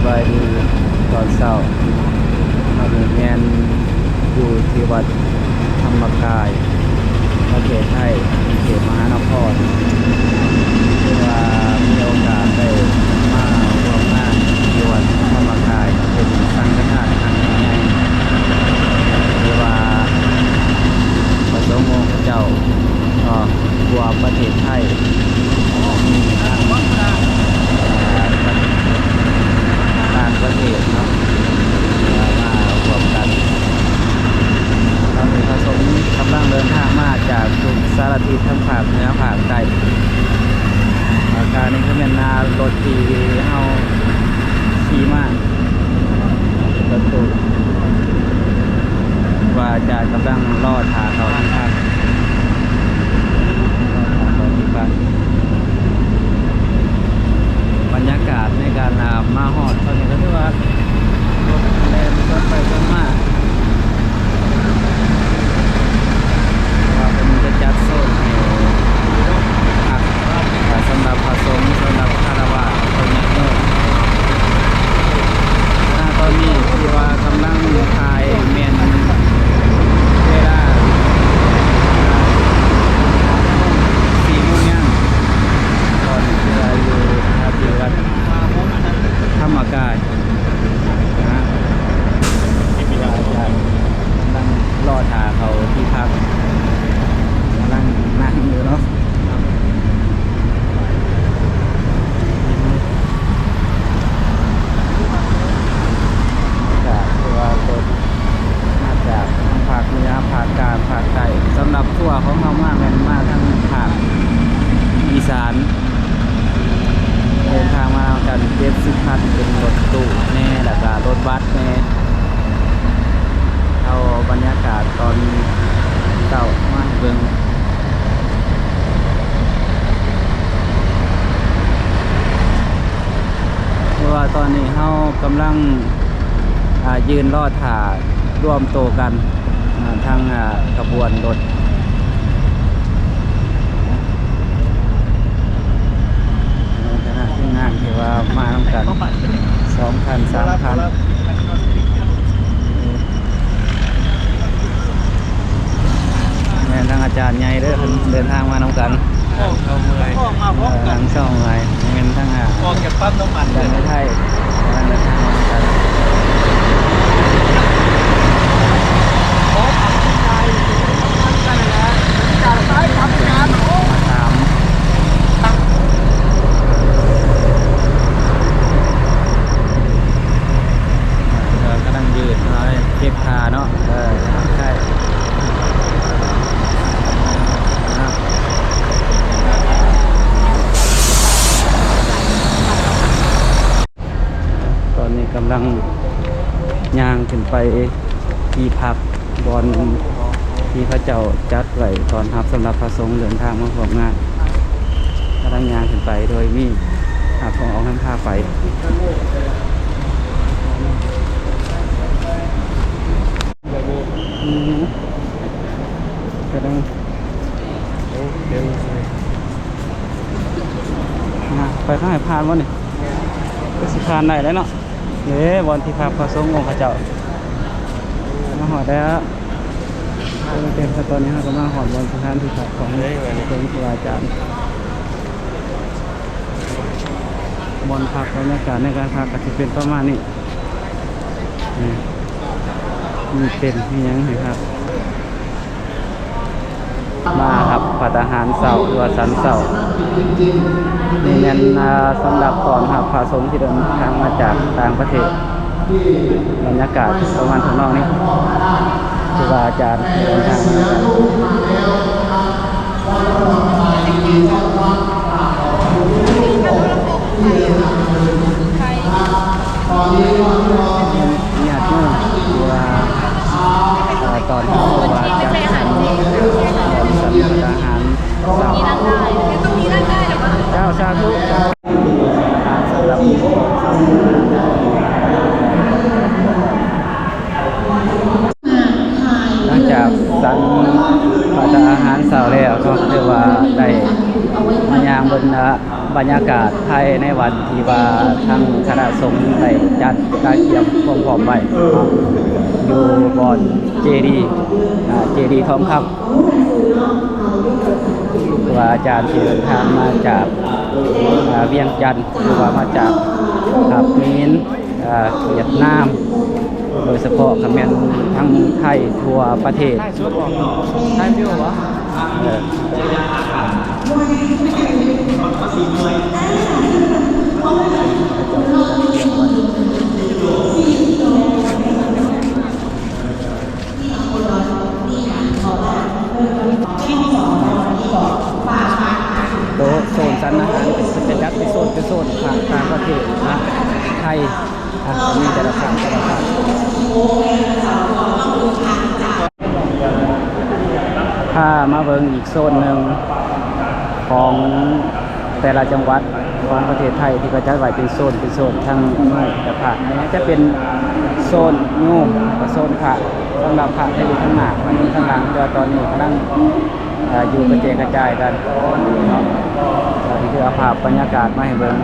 ສະບາຍດີຕອນເຊົ້າ. ຕອນນີ້ແມ່ນຢູ່ທີ່ວັດທຳມະກາຍ ປະເທດໄທ ກຸງເທບມະຫານະຄອນ. ຖືວ່າມີໂອກາດໄດ້ມາຮ່ວມງານຢູ່ວັດທຳມະກາຍ ເປັນສັງຄະທານຄັ້ງໃຫຍ່ ທີ່ວ່າພະສົງຂອງເຈົ້າ ກໍທົ່ວປະເທດໄທ ມີທັງ ເອີ່ ຕ່າງປະເທດເນາະ ເອີ່ ມາຮ່ວມກັນ. ຕອນນີ້ພະສົງກຳລັງເດີນທາງມາຈາກທຸກສາລະທິດ ທັງພາກເໜືອພາກໃຕ້. ອາການນີ້ຄືແມ່ນ ອ່າ ລົດທີ່ເຮົາຂີ່ມາ ລົດຕູ້ ວ່າຈະກຳລັງລໍຖ້າເຂົ້າທີ່ພັກ ລໍຖ້າເຂົ້າທີ່ພັກ. ບັນຍາກາດໃນການ ອ່າ ມາຮອດຕອນນີ້ກໍຖືວ່າລົດແລ່ນສວນໄປສວນມາ ເພາະວ່າເພິ່ນຈະຈັດໂຊນໃຫ້ພັກ ອ່າ ສຳລັບພະສົງ ສຳລັບຄາລະວາດ ເພິ່ນຍັງໂຍມ. ຂະນະຕອນນີ້ທີ່ວ່າກຳລັງຖ່າຍແມ່ນເວລາສີ່ໂມງ ສີ່ໂມງຍັງ ຕອນທີ່ວ່າຢູ່ທີ່ວັດທຳມະກາຍນະ ທີ່ວ່າຈະກຳລັງລໍຖ້າເຂົ້າທີ່ພັກ ກຳລັງນັ່ງຢູ່ເນາະ. ຈາກ ຄືວ່າລົດມາຈາກທາງພາກເໜືອ ພາກກາງ ພາກໃຕ້. ສຳລັບທົວຂອງເຮົາມາແມ່ນມາທາງພາກອີສານ ເດີນທາງມານຳກັນເຈັດສິບຄັນ ເປັນລົດຕູ້ແດ່ ແລ້ວກະລົດບັສແດ່. ເອົາບັນຍາກາດຕອນເຊົ້າມາໃຫ້ເບິ່ງ. ເພາະວ່າຕອນນີ້ເຮົາກຳລັງ ອ່າ ຢືນລໍຖ້າລວມໂຕກັນ ອ່າ ທາງ ອ່າ ຂະບວນລົດ ໃນຖານະທີມງານທີ່ວ່າມານຳກັນສອງຄັນ ສາມຄັນ. ແມ່ນທາງອາຈານໃຫຍ່ເດີ ເພິ່ນເດີນທາງມານຳກັນ. ເອີ ທາງຊ່ອງໃໝ່ ແມ່ນທາງ ອອກຈາກປ້ຳນ້ຳມັນ ທາງໄທ ກຳລັງເດີນທາງມານຳກັນ. ເອີ ກຳລັງຢືນ ເອີ ເກັບຜ້າເນາະ ເອີ ໃຊ່ ຕອນນີ້ກຳລັງຍ່າງຂຶ້ນໄປທີ່ພັກ ບ່ອນທີ່ເຂົາເຈົ້າຈັດໄວ້ຕ້ອນຮັບສຳລັບພະສົງເດີນທາງມາຮ່ວມງານ. ກຳລັງຍ່າງຂຶ້ນໄປໂດຍມີ ອ່າ ຜູ້ອອກນຳພາໄປ. ອືມ ກຳລັງ ມາ ໄປທາງໃຫ້ຜ່ານບໍ່ນີ້? ກໍຊິຜ່ານໄດ້ແລ້ວເນາະ. ເດ້ ບ່ອນທີ່ພັກພະສົງອົງຂະເຈົ້າ ມາຮອດແລ້ວ. ເອີ ເຕັມ ຕອນນີ້ເຮົາກໍມາຮອດບ່ອນສະຖານທີ່ພັກຂອງ ເອີ ພະສົງ ຄູບາອາຈານ. ບ່ອນພັກ ບັນຍາກາດໃນການພັກກໍຊິເປັນປະມານນີ້. ນີ້ ມີເຕັນ ມີຫຍັງໃຫ້ພັກ. ມາຮັບພັດອາຫານເຊົ້າ ຫຼືວ່າສັນເຊົ້າ. ນີ້ແມ່ນ ອ່າ ສຳລັບຕ້ອນຮັບພະສົງທີ່ເດີນທາງມາຈາກຕ່າງປະເທດ. ບັນຍາກາດປະມານທຳນອງນີ້ ຄູບາອາຈານເດີນທາງມານຳກັນ. ຍາດໂຍມ ຫຼືວ່າ ເອີ່ ຕອນທີ່ວ່າຈັດສັນ ຈັດສັນພັດອາຫານເຊົ້າ. ເຈົ້າ ສາທຸ ສາທຸ. ຫຼັງຈາກສັນພັດອາຫານເຊົ້າແລ້ວເນາະ ຖືວ່າໄດ້ມາຍ່າງເບິ່ງ ອ່າ ບັນຍາກາດພ ພາຍໃນວັດທີ່ວ່າທາງຄະນະສົງໄດ້ຈັດກະກຽມຄວາມພ້ອມໄວ້ເນາະ ຢູ່ບ່ອນເຈດີ ອ່າ ເຈດີທອງຄຳ ຄືວ່າອາຈານທີ່ເດີນທາງມາຈາກ ອ່າ ວຽງຈັນ ຫຼືວ່າມາຈາກ ອ່າ ເຂມ ອ່າ ຫວຽດນາມ ໂດຍສະເພາະກະແມ່ນທັງໄທທົ່ວປະເທດ ຖ່າຍສົດບໍ່? ຖ່າຍວິດີໂອບໍ່? ເອີ ໂຕະໂຊນສັນອາຫານ ເພິ່ນຈະຈັດເປັນໂຊນ ເປັນໂຊນ ພາກຕ່າງປະເທດ ພາກໄທ ອ່ະ ມີແຕ່ລະພາກ ແຕ່ລະພາກ ພາມາເບິ່ງອີກໂຊນໜຶ່ງຂອງແຕ່ລະຈັງຫວັດຂອງປະເທດໄທ ທີ່ເຂົາຈັດໄວ້ເປັນໂຊນ ເປັນໂຊນ ທັງໂຍມກັບພະ ອັນນີ້ຈະເປັນໂຊນໂຍມກັບໂຊນພະ ສຳລັບພະຈະຢູ່ທາງໜ້າ ພະຢູ່ທາງຫຼັງ ແຕ່ວ່າຕອນນີ້ກຳລັງ ອ່າ ຢູ່ກະແຈກກະຈາຍກັນເນາະ. ອັນນີ້ຄືເອົາພາບບັນຍາກາດມາໃຫ້ເບິ່ງ.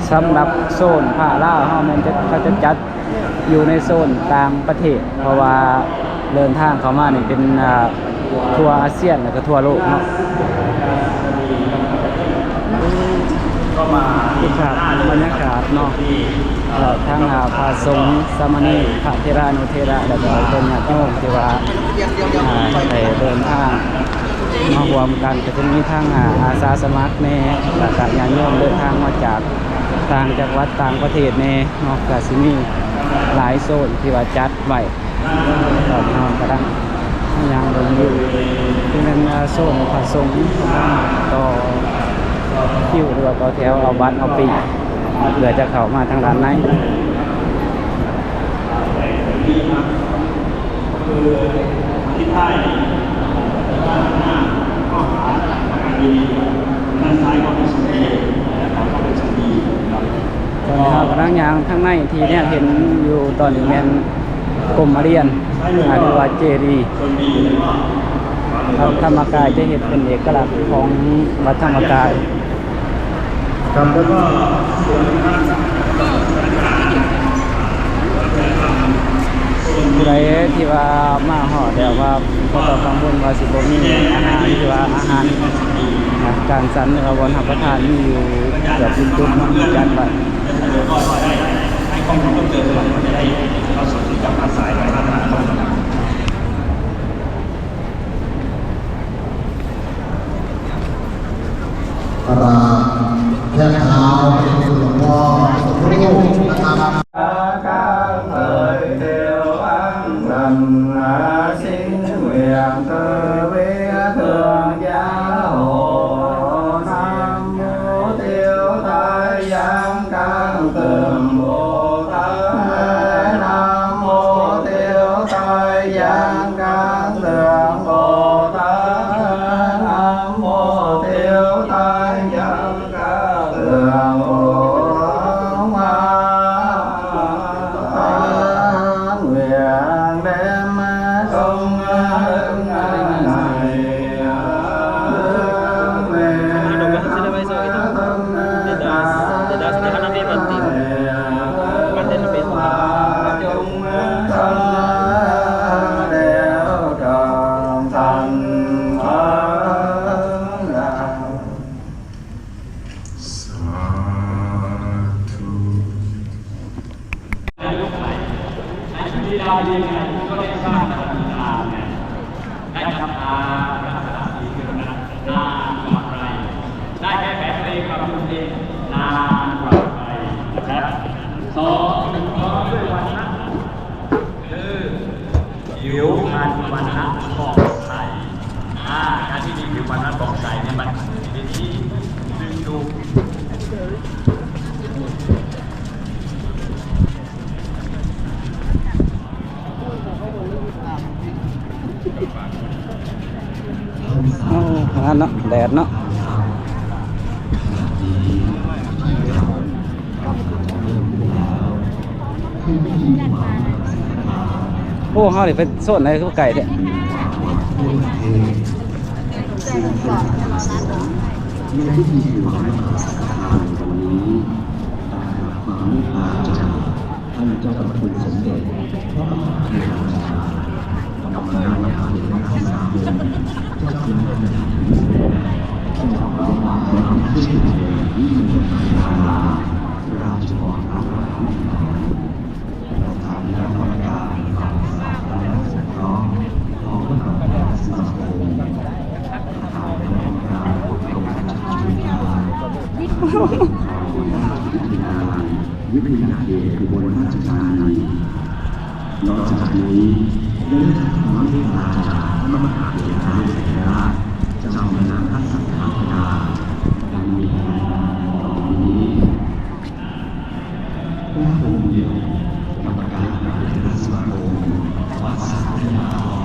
ສຳລັບໂຊນພະລາວເຮົາແມ່ນຈະ ເຂົາຈະຈັດຢູ່ໃນໂຊນຕ່າງປະເທດ ເພາະວ່າເດີນທາງເຂົ້າມານີ້ເປັນ ອ່າ ທົ່ວອາຊຽນ ແລ້ວກໍທົ່ວໂລກເນາະ. ເປັນພາບບັນຍາກາດເນາະ ເອີ ທັງ ອ່າ ພະສົງ ສາມະເນນ ພະເຖລານຸເຖລະ ແລ້ວກໍເພື່ອນຍາດໂຍມທີ່ວ່າ ອ່າ ໄດ້ເດີນທາງມາຮ່ວມກັນ ກໍຈະມີທັງ ອ່າ ອາສາສະໝັກແດ່ ແລ້ວກໍຍາດໂຍມເດີນທາງມາຈາກຕ່າງຈັງຫວັດຕ່າງປະເທດແດ່ເນາະ ກໍຊິມີຫຼາຍໂຊນທີ່ວ່າຈັດໄວ້. ຕອນນີ້ເຮົາກຳລັງຍ່າງເບິ່ງຢູ່ ທີ່ແມ່ນ ອ່າ ໂຊນພະສົງກຳລັງຕໍ່ຄິວ ຫຼືວ່າຕໍ່ແຖວເອົາບັດເອົາປີ້ ເພື່ອຈະເຂົ້າມາທາງດ້ານໃນ. ຕອນນີ້ເຮົາກຳລັງຍ່າງທາງໃນ ທີ່ແນວເຫັນຢູ່ຕອນນີ້ແມ່ນ ກົມມະລຽນ ອ່າ ຫຼືວ່າເຈດີ ວັດທຳມະກາຍ ຈະເຮັດເປັນເອກະລັກຂອງວັດທຳມະກາຍ. ຜູ້ໃດທີ່ວ່າມາຮອດແລ້ວວ່າບໍ່ຕ້ອງກັງວົນວ່າຊິບໍ່ມີອາຫານ ຫຼືວ່າອາຫານກາງສັນ ຫຼືວ່າບ່ອນຮັບປະທານ ມີຢູ່ເກືອບທຸກຈຸດເນາະ ມີຈັດໄວ້. ກະລາບແທບເທ້າເປັນຫຼວງພໍ່ທຸກຮູບນະຄັບ. ได้ทำทานรักษาศีลนานกว่าใคร ได้แก้ไขตัวเองปรับปรุงตัวเองนานกว่าใครนะครับ สอง ถึงพร้อมด้วยวันนะ คือ ผิวพรรณวรรณะผ่องใส อ่า การที่มีผิวพรรณวรรณะผ่องใสเนี่ย มันเป็นที่ดึงดูด ໂອ້ ຮ້ອນເນາະ ແດດເນາະ. ໂອ້ ເຮົານີ້ໄປໂຊນໃດຄືໄກແທ້? ຊຶ່ງເປັນສະຖານທີ່ໃນພິທີຖວາຍມະຫາສັງຄະທານໃນວັນນີ້ ໄດ້ຮັບຄວາມເມດຕາຈາກ ທ່ານເຈົ້າພະຄຸນສົມເດັດພະມະຫາເຖລາຈາລາ ກຳມະການມະຫາເຖລະສະມາຄົມ ເຈົ້າຄະນະ ເຈົ້າອາວາດ ແລະ ຜູ້ເປັນເຈົ້າ ລາຊະວອນ ອາຄານວິທະຍາ ປະທານຄະນະກຳມະການຝ່າຍສາທາລະນະສົງເຄາະຂອງມະຫາເຖລະສະມາຄົມ ປະທານຄະນະກຳມະການອົບຮົມການຈັດກິດຈະການ ຫົວໜ້າວິທະຍາໄລ ວິທະຍາເຂດອຸບົນລາຊະທານີ. ນອກຈາກນີ້ ຍັງໄດ້ຮັບຄວາມເມດຕາຈາກພະມະຫາເຖລານຸເຖລະ ເຈົ້າຄະນະທັດສະນະພັດທະນາ ດັ່ງມີດັ່ງຕໍ່ໄປນີ້. ພະອົງດຽວ ກຳມະການມະຫາເຖລະສະມາຄົມ ວັດສາທະຍາທອງ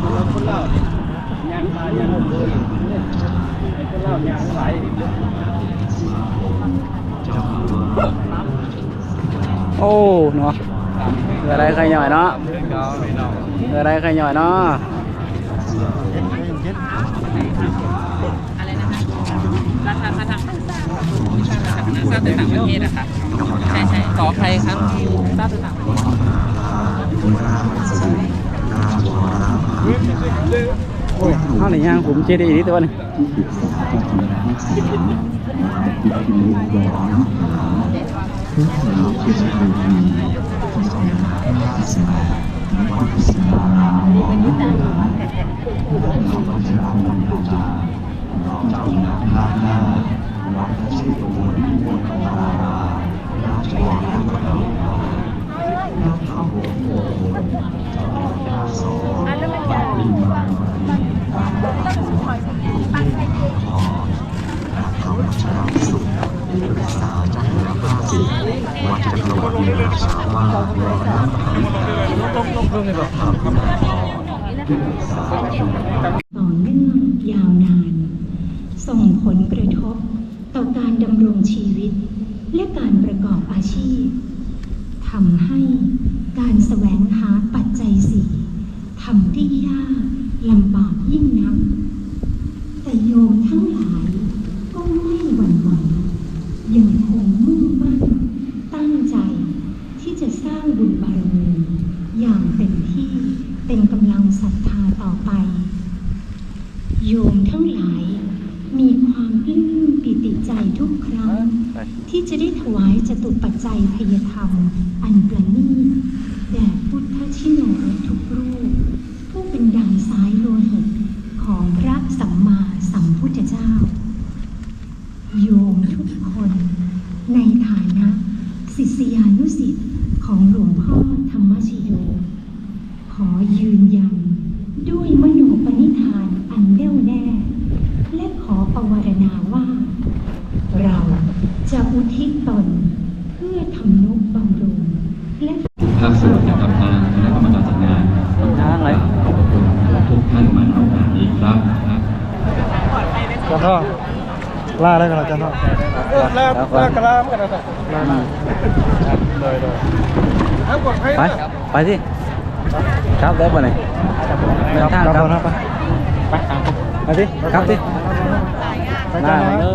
ໂອ້ ເນາະ ເຮືອໄດ້ໄຂ່ຍ່ອຍເນາະ ເຮືອໄດ້ໄຂ່ຍ່ອຍເນາະ. อะไรนะคะ ราชาคณะ ทราบแต่ต่างประเทศอะค่ะ ใช่ใช่ ขออภัยครับ ทราบแต่ต่างประเทศ ໂອ້ຍ ເຮົານີ້ຍ່າງຂຸມເຈດີອີ່ຫຼີຕົວະນີ້. ຕໍ່ເນື່ອງຍາວນານ ສົ່ງຜົນກະທົບຕໍ່ການດຳລົງຊີວິດ ແລະ ການປະກອບອາຊີບ ທຳໃຫ້ການສະແຫວງຫາປັດໄຈສີ່ ທຳໄດ້ຍາກລຳບາກຍິ່ງນັກ. ແຕ່ໂຍມທັງຫຼາຍກໍໄມ່ຫວັ່ນໄຫວ, ຍັງຄົງມຸ່ງໝັ້ນຕັ້ງໃຈ ທີ່ຈະສ້າງບຸນບາລະມີຢ່າງເຕັມທີ່ ເປັນກຳລັງສັດທາຕໍ່ໄປ. ໂຍມທັງຫຼາຍມີຄວາມປຶ້ມປີຕິໃຈທຸກຄັ້ງ ທີ່ຈະໄດ້ຖວາຍຈະຕຸປັດໄຈໄທຍະທຳອັນປະນີດ ແດ່ພຸດທະຊິໂນຣດທຸກຮູບ ຜູ້ເປັນດັ່ງສາຍໂລຫິດຂອງພະສຳມາສຳພຸດທະເຈົ້າ. ໂຍມທຸກຄົນໃນຖານະສິດສະຍານຸສິດຂອງຫຼວງພໍ່ທຳມະຊະໂຍ ຂໍຢືນຢັນດ້ວຍມະໂນປະນິທານອັນແໜ້ວແນ່ ແລະ ຂໍປະວາລະນາວ່າ ເຮົາຈະອຸທິດຕົນເພື່ອທຳນຸບຳລຸງ ແລະ ທຸກພາກສ່ວນ ແລະ ປະທານຄະນະກຳມະການຈັດງານ ຕ້ອງກາບຂອບພະຄຸນທຸກທ່ານມາ ນ ໂອກາດນີ້ຄັບ. ຈານທອງ ລາໄດ້ກໍລາ ຈານທອງ ເອີ ລາ ລາກະລາມກັນນະ ລາ ໂດຍ ໂດຍ ໄປ ໄປຊິ ກັບໄດ້ບໍ່ນີ້ ເດີນທາງກັບ ໄປ ໄປ ໄປຊິ ກັບຊິ ໄປ ລາ ເດີ.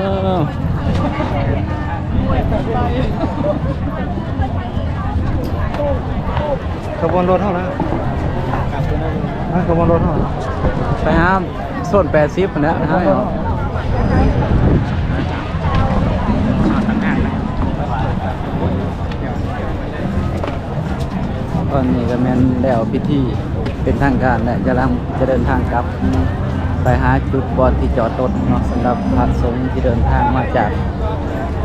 ຂະບວນລົດເຮົານະ ຂະບວນລົດເຮົາ ໄປຫາໂຊນແປດສິບພຸ້ນແຫຼະ ໄປຫາເຮົາ. ຕອນນີ້ກໍແມ່ນແລ້ວພິທີເປັນທາງການແລ້ວ ກຳລັງຈະເດີນທາງກັບໄປຫາຈຸດບ່ອນທີ່ຈອດລົດເນາະ ສຳລັບພະສົງທີ່ເດີນທາງມາຈາກ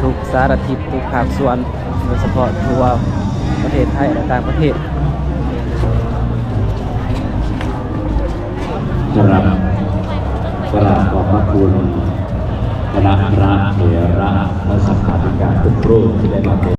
ທຸກສາລະທິດ ທຸກພາກສ່ວນ ໂດຍສະເພາະທົ່ວປະເທດໄທ ແລະ ຕ່າງປະເທດ. ກະລາບ ກະລາບຂອບພະຄຸນຄະນະພະເຖລະ ແລະ ສະຫາທິການທຸກຮູບທີ່ໄດ້ມາເປັນ